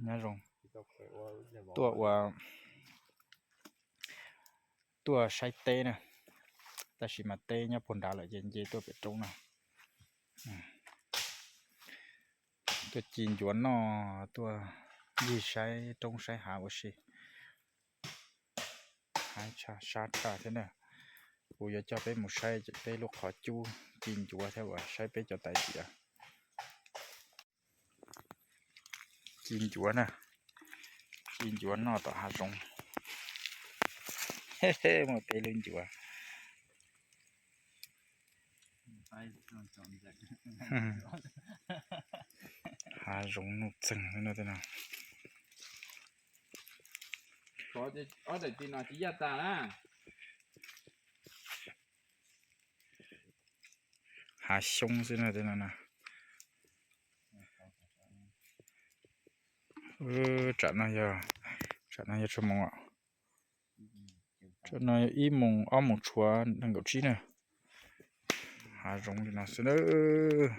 Nyob zoo, tuaj ua, tuaj saib teb na, tab sis mas teb nyob puag nrad lawm ces nce tuaj pem roob na. Tuaj ci ncuav noj, tuaj ncig saib roob saib hav ua si. Hav sab tshaj thiab na. Kuv yuav coj peb mus saib peb lub qhov cub ci ncuav thiab uas saib peb cov tais diav ci ncuav na. Ci ncuav noj tom hav zoov. Muaj peb lub ncuav. Hav zoov nuj txeeg no. Ob daim ti no tsis yaj tas na. Hav xyoob xwb no, tej no na. Tsam no yog, tsam no yog tshuav moos, tsam no yog ib moos ob moos tshuav nees nkaum tsib na. Hav zoov li no xwb nawb.